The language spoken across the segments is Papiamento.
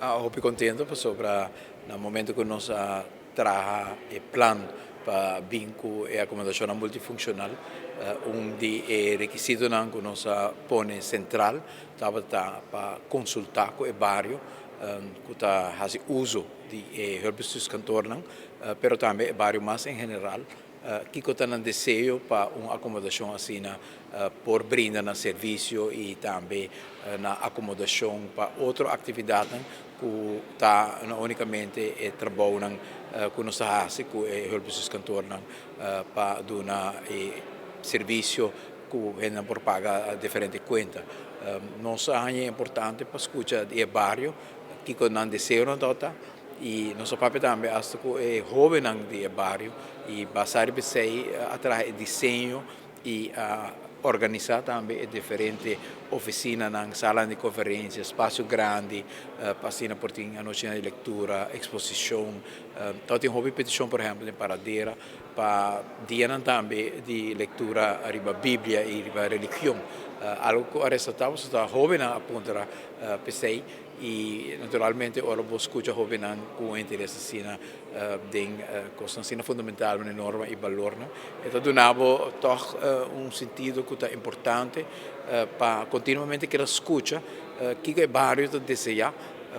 Hopi contento pasobra na momento cu nos a traha e plan pa bin cu e acomodacion multifuncional, un di e requisitonan cu nos a pone central tabata pa consulta cu e bario cu ta haci uso di e hulpbestuurskantoornan, pero tambe e bario mas en general, kico ta nan deseo pa un acomodacion asina por brinda na servicio y tambe na acomodacion pa otro actividadnan cu ta no unicamente e trabounan cu nos ta haci cu e hulpbestuurskantoornan pa duna e servicio cu hende por paga diferente cuenta. Nos a haya importante pa scucha e bario kico nan deseo ta y nos papia tambe hasta cu e hobennan di bario y basa esey a traha e diseño y a organisa tambe e diferente oficinanan, sala di conferencia, espacio grandi, pa asina por tin anochi di lectura, exposicion. Anto tin hopi peticion, por ehempel, na Paradera, pa dianan tambe di lectura riba Biblia y riba religion. Algo cu a resalta ta hobennan a puntra p'esey y naturalmente ora bo scucha hobennan cu interes asina den cos asina fundamental, na norma y balor, no? Anto duna bo toch un sentido cu ta importante pa continuamente kier scucha kico e bario ta desea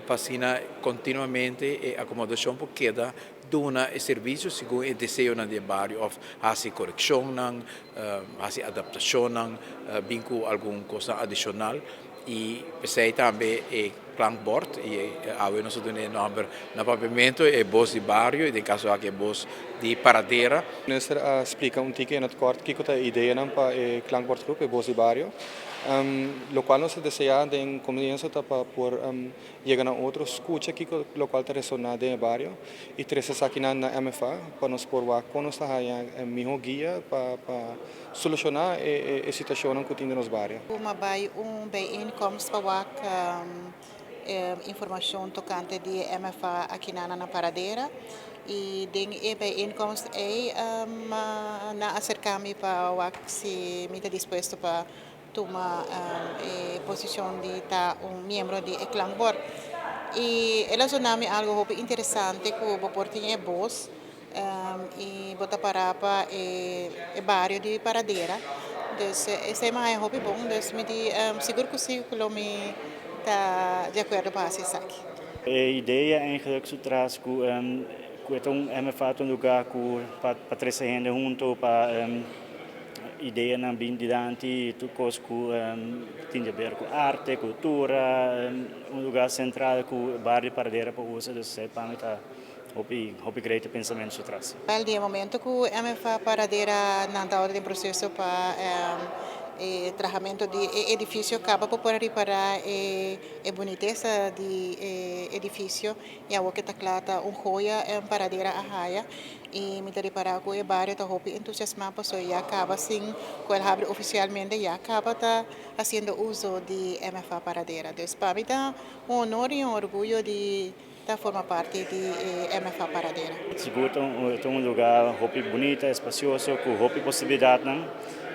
pa asina continuamente e acomodacion por keda duna e servicio segun e deseonan di bario of haci coreccionnan, haci adaptacionnan, bin cu algun cos adicional. Y p'esey tambe e klankbord y awe nos a duna nomber na Papiamento e Bos di Bario y den caso aki e Bos di Paradera. Minister a splica un tiki in het kort kiko ta e ideanan pa e klankbordgroep, e Bos di Bario. Locual nos ta desea den comienso ta pa por yega na otro, scucha kiko locual ta resona den e bario y trece esakinan na MFA pa nos por wak con nos ta haya miho guia pa soluciona e situacionnan cu tin den nos bario. M'a bay un bijeenkomst pa wak informacion tocante di MFA aki na Paradera y den e bijeenkomst ey nan a acerca mi pa wak si mi ta dispuesto pa tuma e posicion di ta un miembro di e klankbord. Y el a zona mi algo hopi interesante cu bo por tin e bos y bo ta para pa e bario di Paradera. Dus esey mi hopi bon, dus mi di sigur cu si, cu lo mi ta di acuerdo pa esaki. E idea eigenlijk su tras cu e un MFA un lugar cu pa trece hende hunto, pa ideanan bin dilanti, tur cos cu tin di haber cu arte, cultura, un lugar central cu bario Paradera pa usa, dus pa mi ta hopi hopi great pensamento su tras. Wel, di momento cu MFA Paradera nan ta den proceso pa e trahamento di edificio caba pa por repara e bunitesa di e edificio y awor cu ta cla, ta un joya en Paradera a haya y mi ta repara cu e bario ta hopi entusiasma paso ya caba, sin cu el habri oficialmente, ya caba ta haciendo uso di MFA Paradera. Dus pa mi ta un honor y un orguyo di ta forma parti di MFA Paradera. Sigur un lugar hopi bunita, espacioso, cu hopi posibilidadnan.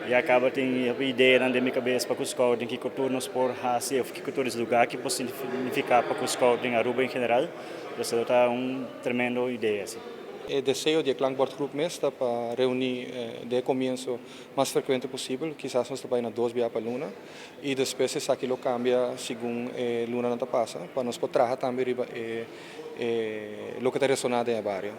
Y a caba tin idea den mi cabes pa cu scouting, kico tur nos por haci, of kico tur e lugar cu por significa pa cu scouting Aruba en general. Dus ta un tremendo idea, asina. E deseo di klankbordgroep mes ta pa reuni di comienso mas frecuente posibel, kisas nos bay na dos biaha pa luna, y despues esaki lo cambia segun lunanan ta pasa, pa nos por traha tambe riba loke ta resona den bario.